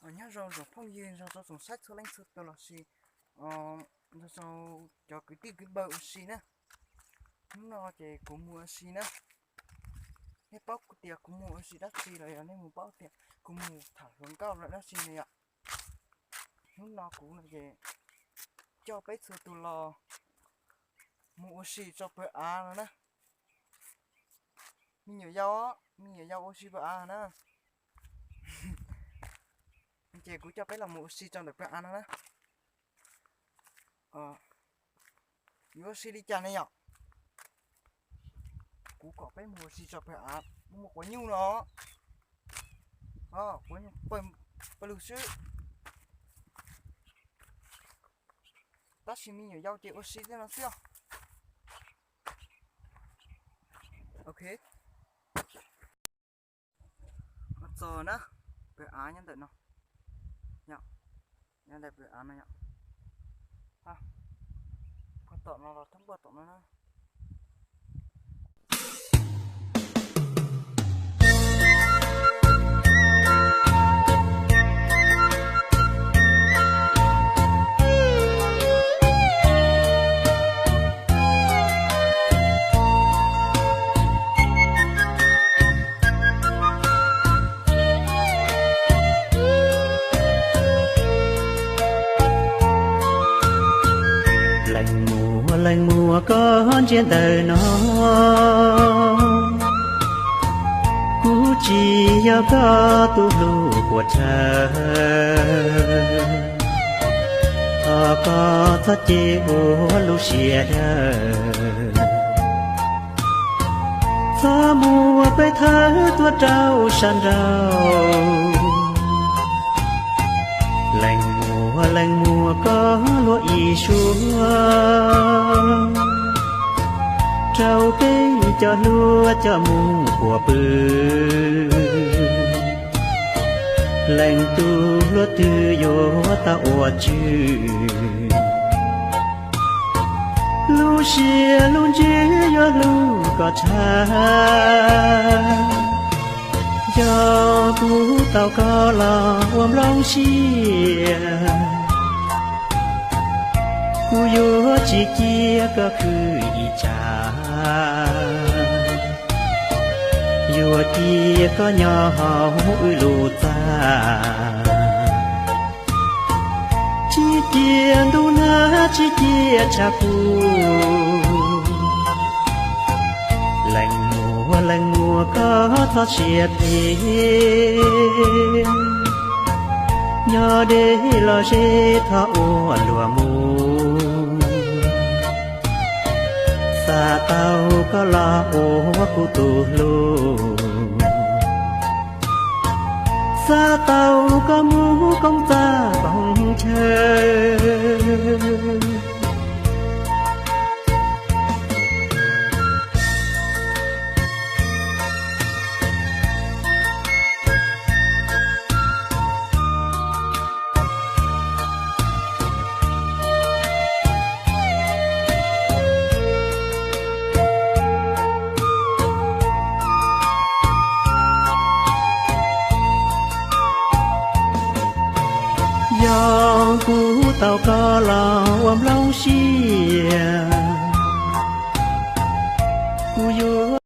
Nyob zoo tsoom phooj ywg, nyob zoo tsoom saib txhua leej txhua tus los sis nyob zoo cov kwv tij kwv npawg ua si na. Hnub no ces kuv mus ua si na. Nej paub tias kuv mus ua si dab tsi los yog nej mus paub tias kuv mus tham hluas nkauj lawm dab tsi ne yom? Hnub no kuv no ces coj peb txhua tus los mus ua si tso pawg av no na. Me nyuam yaus, me nyuam yaus ua si pawg av na. Ces kuv coj peb los mus ua si tso ntawm pawg av no na. Yuav ua si li cas ne yom? Kuv kom peb mus ua si tso pawg av, muaj quav nyuj no. Pawg lug xwb. Tab sis me nyuam yaus ces ua si tej no xwb os. Ok. Txog na, pawg av nyob ntawm no. Nyob ntawm pawg av no yom. Puag tom no los thoob puag tom no na. Leej muam, leej muam koj ntsia ntawm no, kuv tsis yog koj tus hlub puas tsaw. Thov koj txhob cia ua lub siab dawb, txhob muab peb thawb tuaj rau sab nraud. Leej muam, leej muam koj luag ib suab, rau peb cov hluas coj mus puas pw. Leej tub hluas twg yuav tau ua tswv, lub siab lub ntsws yuav hlub koj tshaj. Yog kuv tau koj los ua nplooj siab, kuv yuav tsis cia koj khwv ib tsam, yuav cia koj nyob hauv wb lub txaj. Tsis cia ntuj nag, tsis cia tshav kub. Leej muam, leej muam koj txhob siab phem, nyob deb los ze thov ua luag mus. Xav tau koj los ua kuv tus hlub, xav tau koj mus koom txaj koom chaw. Yog kuv tau koj los ua nplooj siab, kuv yuav